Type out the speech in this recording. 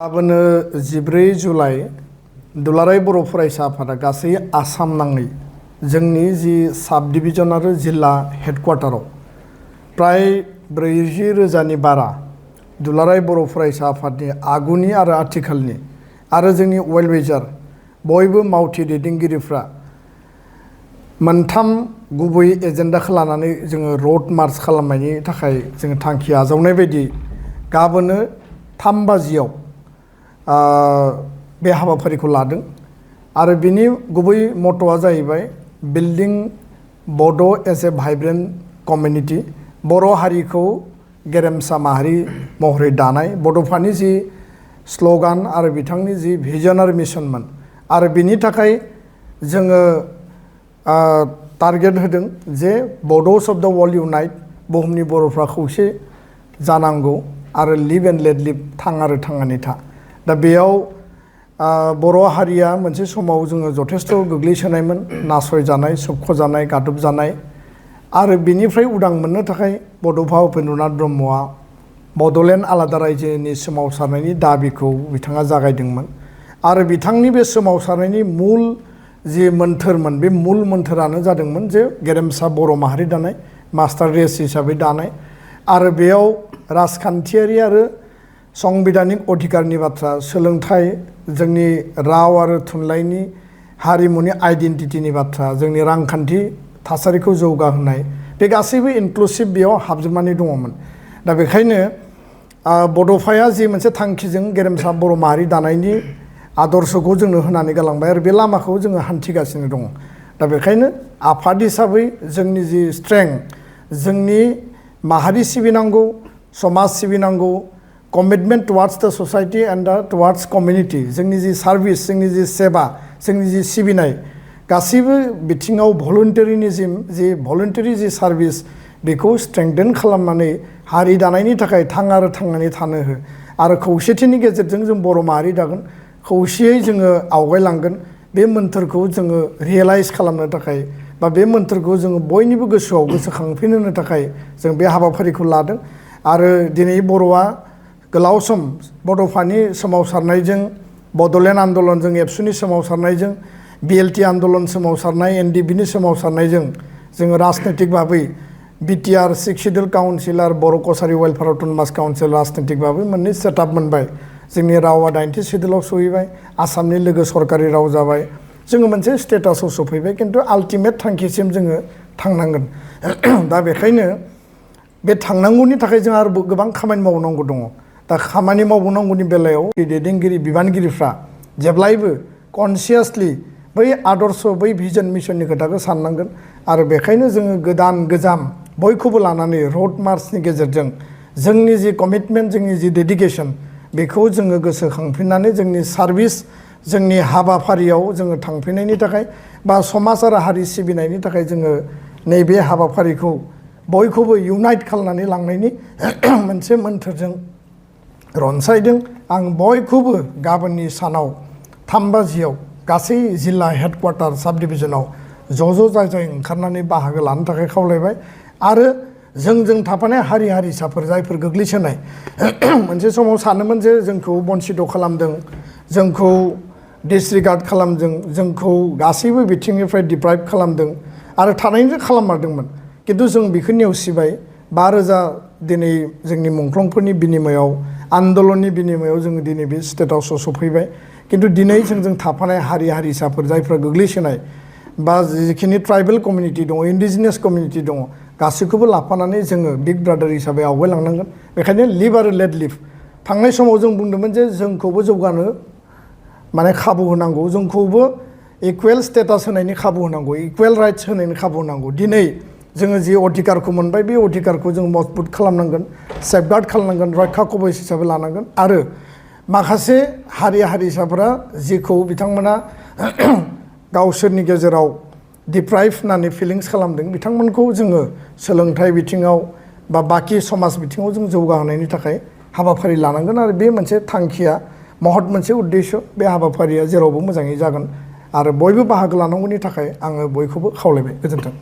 गाबोनो 14 जुलाइ दुलाराय बर' फरायसा आफादा गासै आसाम नाङै जोंनि जि साब डिभिजन आरो जिल्ला हेडक्वार्टाराव प्राय 40,000नि बारा दुलाराय बर' फरायसा आफादनि आगुनि आरो आथिखालनि आरो जोंनि वेल विजार बयबो मावथि दैदेनगिरिफ्रा मोनथाम गुबै एजेन्डाखौ लानानै जोङो रोड मार्च खालामनायनि थाखाय जोङो थांखि आजावनाय बायदि गाबोनो 3 बाजियाव बे हाबाफारिखौ लादों आरो बिनि गुबै मट'आ जाहैबाय बिल्डिं बड' एज ए भाइब्रेन्ट कमिउनिटि बर' हारिखौ गेरेमसा माहारि महरै दानाय बड'फानि जि स्ल'गान आरो बिथांनि जि भिजन आरो मिशनमोन आरो बिनि थाखाय जोङो टारगेट होदों जे बड'स अफ द वर्ल्ड इउनाइट बुहुमनि बर'फ्रा खौसे जानांगौ आरो लिभ एन्ड लेट लिभ थां आरो थांनानै था दा बेयाव बर' हारिया मोनसे समाव जोङो जथेस्थ' गोग्लैसोनायमोन नासयजानाय सोबख'जानाय गादबजानाय आरो बिनिफ्राय उदां मोननो थाखाय बड'फा उपेन्द्रनाथ ब्रह्मआ बड'लेण्ड आलादा रायजोनि सोमावसारनायनि दाबिखौ बिथाङा जागायदोंमोन आरो बिथांनि बे सोमावसारनायनि मुल जि मोन्थोरमोन बे मुल मोन्थोरानो जादोंमोन जे गेरेमसा बर' माहारि दानाय मास्टार रेस हिसाबै दानाय आरो बेयाव राजखान्थियारि आरो संबिधानिक अधिकारनि बाथ्रा सोलोंथाइ जोंनि राव आरो थुनलाइनि हारिमुनि आइडेन्टिटिनि बाथ्रा जोंनि रांखान्थि थासारिखौ जौगाहोनाय बे गासैबो इनक्लुसिभ बेयाव हाबजोबनानै दङमोन दा बेखायनो बड'फाया जि मोनसे थांखिजों गेरेमसा बर' माहारि दानायनि आदर्शखौ जोंनो होनानै गालांबाय आरो बे लामाखौ जोङो हान्थिगासिनो दङ दा बेखायनो आफाद हिसाबै जोंनि जि स्ट्रेंथ जोंनि माहारि सिबिनांगौ समाज सिबिनांगौ कमिटमेन्ट टुवार्ड्स द ससाइटि एन्ड टुवार्ड्स कमिउनिटि जोंनि जि सार्भिस जोंनि जि सेबा जोंनि जि सिबिनाय गासैबो बिथिङाव भलुन्टारि जि सार्भिस बेखौ स्ट्रेंथेन खालामनानै हारि दानायनि थाखाय थां आरो थांनानै थानो हो आरो खौसेथिनि गेजेरजों जों बर' माहारि दागोन खौसेयै जोङो आवगायलांगोन बे मोन्थोरखौ जोङो रियेलाइज खालामनो थाखाय बा बे मोन्थोरखौ जोङो बयनिबो गोसोआव गोसोखांफिनहोनो थाखाय जों बे हाबाफारिखौ लादों आरो दिनै बर'आ गोलाव सम बड'फानि सोमावसारनायजों बड'लेण्ड आन्दलनजों एबसुनि सोमावसारनायजों बिएलटि आन्दलन सोमावसारनाय एनडिपिनि सोमावसारनायजों जोङो राजनैतिक भाबै बिटिआर 6 सिडिउल काउन्सिल आरो बर' कसारि वेलफेयार अट'नमास काउन्सिल राजनैतिक भाबै मोननै सेटआप मोनबाय जोंनि रावा 90 सिडिउलाव सहैबाय आसामनि लोगो सरकारि राव जाबाय जोङो मोनसे स्टेटासाव सफैबाय खिन्थु आल्टिमेट थांखिसिम जोङो थांनांगोन दा बेखायनो बे थांनांगौनि थाखाय जों आरो गोबां खामानि मावनांगौ दङ दा खामानि मावनांगौनि बेलायाव दैदेनगिरि बिबानगिरिफ्रा जेब्लायबो कनसियासलि बै आदर्श बै भिजन मिशननि खोथाखौ साननांगोन आरो बेखायनो जोङो गोदान गोजाम बयखौबो लानानै रोड मार्चनि गेजेरजों जोंनि जि कमिटमेन्ट जोंनि जि डेडिकेसन बेखौ जोङो गोसोखांफिननानै जोंनि सार्भिस जोंनि हाबाफारियाव जोङो थांफिननायनि थाखाय बा समाज आरो हारि सिबिनायनि थाखाय जोङो नैबे हाबाफारिखौ बयखौबो इउनाइट खालामनानै लांनायनि मोनसे मोन्थोरजों रनसायदों आं बयखौबो गाबोननि सानाव 3 बाजियाव गासै जिल्ला हेडक्वार्टार साब डिभिजनाव ज' जाय ओंखारनानै बाहागो लानो थाखाय खावलायबाय आरो जोंजों थाफानाय हारि हारिसाफोर जायफोर गोग्लैसोनाय मोनसे समाव सानोमोन जे जोंखौ बन्सित खालामदों जोंखौ डिसरिगार्ड खालामदों जोंखौ गासैबो बिथिंनिफ्राय डिप्राइभ खालामदों आरो थानायनिफ्राय खालाममारदोंमोन किन्तु जों बेखौ नेवसिबाय 5,000 दिनै जोंनि मुंख्लंफोरनि बिनिमयाव आन्दलननि बिनिमयाव जोङो दिनै बे स्टेटासाव सफैबाय किन्तु दिनै जोंजों थाफानाय हारि हारिसाफोर जायफ्रा गोग्लैसोनाय बा जिखिनि ट्राइबेल कमिउनिटि दङ इन्डिजिनियास कमिउनिटि दङ गासैखौबो लाफानानै जोङो बिग ब्रादार हिसाबै आवगायलांनांगोन बेखायनो लिभ आरो लेट लिभ थांनाय समाव जों बुंदोंमोन जे जोंखौबो जौगानो माने खाबु होनांगौ जोंखौबो इकुवेल स्टेटास होनायनि खाबु होनांगौ इकुवेल राइट्स होनायनि खाबु होनांगौ दिनै जोङो जि अधिकारखौ मोनबाय बे अधिकारखौ जों मजबुत खालामनांगोन सेफगार्ड खालामनांगोन रैखा कवच हिसाबै लानांगोन आरो माखासे हारि हारिसाफोरा जिखौ बिथांमोना गावसोरनि गेजेराव डिप्राइभ होननानै फिलिंस खालामदों बिथांमोनखौ जोङो सोलोंथाइ बिथिङाव बा बाखि समाज बिथिङाव जों जौगाहोनायनि थाखाय हाबाफारि लानांगोन आरो बे मोनसे थांखिया महत मोनसे उद्देश्य बे हाबाफारिया जेरावबो मोजाङै जागोन आरो बयबो बाहागो लानांगौनि थाखाय आङो बयखौबो खावलायबाय गोजोन्थों